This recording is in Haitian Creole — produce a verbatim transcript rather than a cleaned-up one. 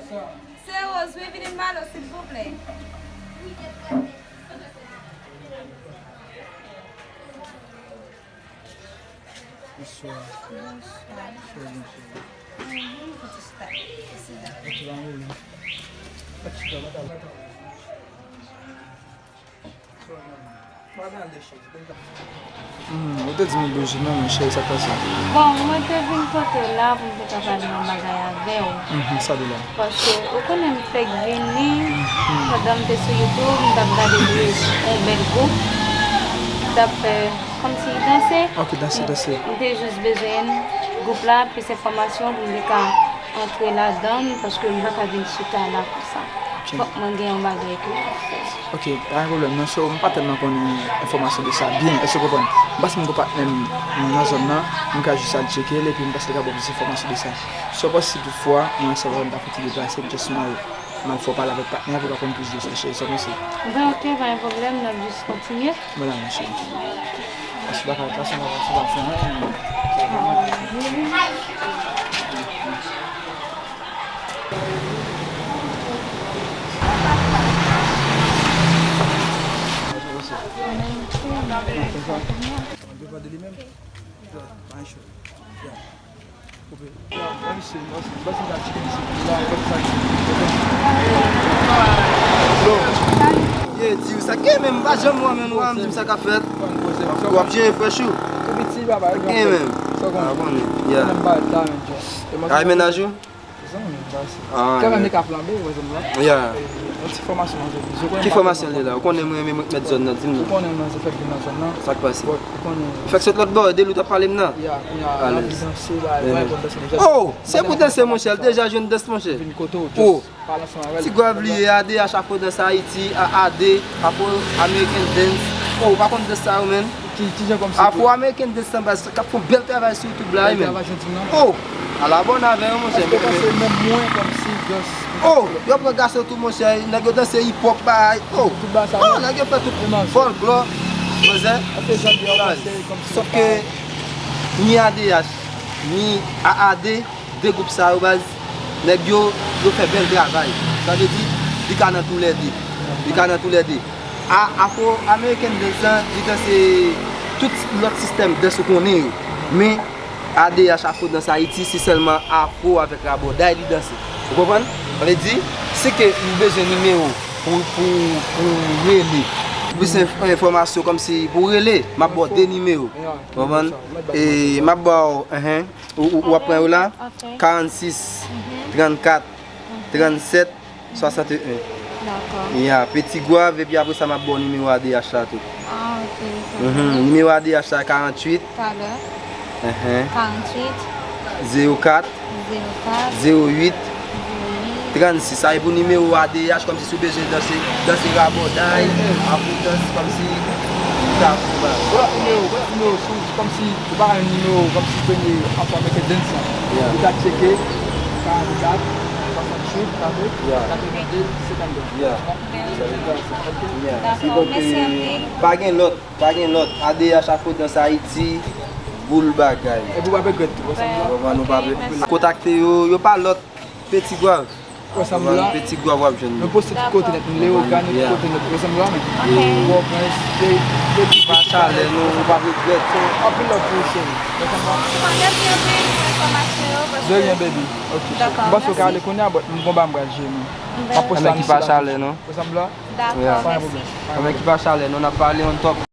Se Rose, wi, vini m pale w, silvouplè. Bonswa. Bonswa. Bonswa, bonswa. Mhm, fè ti stop. Fè ti stop. Fè ti stop. Hmm, ou te di m bezwen nan, monchè, sa k pase? Bon, mwen te vin kote w la pou m te ka pale yon bagay avè w. Mhm, sa li la? Paske ou konnen m fèk vini, pandan m te sou YouTube, m t ap gade yon bèl gwoup, m t ap fè kòmsi danse. Ok, danse, danse. M te jis bezwen gwoup la, plis enfòmasyon pou m te ka antre ladan l, paske m pa ka vin chita la konsa. Ok. Fòk mwen gen yon bagay pou mwen fè. Ok, pa gen pwoblèm non, so, m pa tèlman konnen enfòmasyon de sa byen, èske w konprann? M panse m gon patnè m nan zòn nan, m ka jis al tcheke l, epi m panse l ka ba w plis enfòmasyon de sa. Si w panse si toutfwa, mwen sa va m ta fè ti deplase, m just m al, m al fè w pale avèk patnè a pou w ka konn plis de sa, cheri, sa w panse? Ben, ok, pa gen pwoblèm, n ap jis kontinye. Mwen la, monchè. Paske bagay la, se yon bagay, se pa fè anyen, non. Ye, di w sa gen menm, m pa janm wè menm, w a m di m sa k ap fèt. W ap jere frèch ou. Gen menm. A, konnen. Ya. Ay, mennaj ou? Ah, kanmenm li ka flanbe, wè zòn nan. Ya. Yon ti fòmasyon, manzè. Ki fòmasyon li la? Ou konnen mwen menm mèt zòn nan, di m non. Ou konnen manzè fèk vin nan zòn nan. Sa k pase? Ou konnen. Fèk sot lòt bò, de li w t ap pale m nan. Ya, kounye a, l ap vin danse la, mwen konn danse deja. Oh, se pou danse, monchè, l deja jwenn dans, monchè. Vin kote w, just pale ansanm avè l. Ti Gwav li ye, A D H Afro Dance Haiti, A A D, Afro American Dance. Oh, ou pa konn dans sa yo, menm? Ki, ki jan kòmsi? Afro American Dance nan baz, k ap fè yon bèl travay sou YouTube la, wi, menm. Bèl travay, jodi, non? Oh! Ala bòn avè yo, monchè. Èske w panse menm mwen kòmsi dans? Oh! Yo pran gason tou, monchè. Nèg yo danse hip hop, bay. Oh! Tout bagay sa, oh, nèg yo fè tout fòlklò, manzè. Èske jan de yo panse kòmsi? Sòf ke ni A D H, ni A A D, de gwoup sa yo, baz, nèg yo, yo fè bèl travay. Sa vle di, li ka nan toulède. Li ka nan toulède. A, Afro American Dance lan, li danse tout lòt sistèm dans ou konnen yo. Men, A D H Afro Dance Haiti, se sèlman afro avèk rabòday li danse. Ou konprann? Sa vle di, si ke ou bezwen nimewo pou, pou, pou rele, plis enf-, enfòmasyon kòmsi pou rele, m ap ba w de nimewo. Ou konprann? E m ap ba w, enhen. Ou, ou, ou ap pran yo la? Ok. Karannsis, trannkat, trannsèt, swasanteyen. Dakò. Ya, Petit Goâve, epi apre sa, m ap ba w nimewo A D H la tou. Ah, ok, ok. Mhm, nimewo A D H la, karanntuit. Talè. Enhen. Karanntuit. Zewo kat. Zewo kat. Zewo uit. Zewo uit. Trannsis. Sa e pou nimewo A D H, kòmsi si w bezwen danse, danse rabòday, afro dans, kòmsi, ou ka fè bagay. Ou la nimewo, ou la nimewo sou, kòmsi, ou pa gen nimewo, kòmsi premye afro american dance lan. Yeah. Ou ka tcheke, karannkat, swasanntuit, katrevende, senkanndè. Yeah. Ok? Yeah. Dakò, mèsi anpil. Pa gen lòt, pa gen lòt. A D H Afro Dance Haiti, boul bagay. Epi w pa regrèt tou, wè sa m di w la? Wè, nou pa regrèt. Kontakte yo, yo pa lòt. Petit Goâve. Wè sa m di w la? Petit Goâve w ap jwenn nou. Nou poste tout kote nèt, nou Leyogàn, nou tout kote nèt. Wè sa m di w la, men? Ok. Pòtoprens, de, de, pa chalè, nou, nou pa regrèt. So, anpil love pou ou, cheri. Wè sa m di w la? Mèsi anpil pou enfòmasyon yo, paske... De rien, baby. Ok. Dakò, m panse w ka ale kounye a, but m gon bagay m pral jere nou. M ap poste sa ki pa chalè, non? Wè sa m di w la? Dakò, mèsi. Anben ki pa chalè, non, n ap pale on top.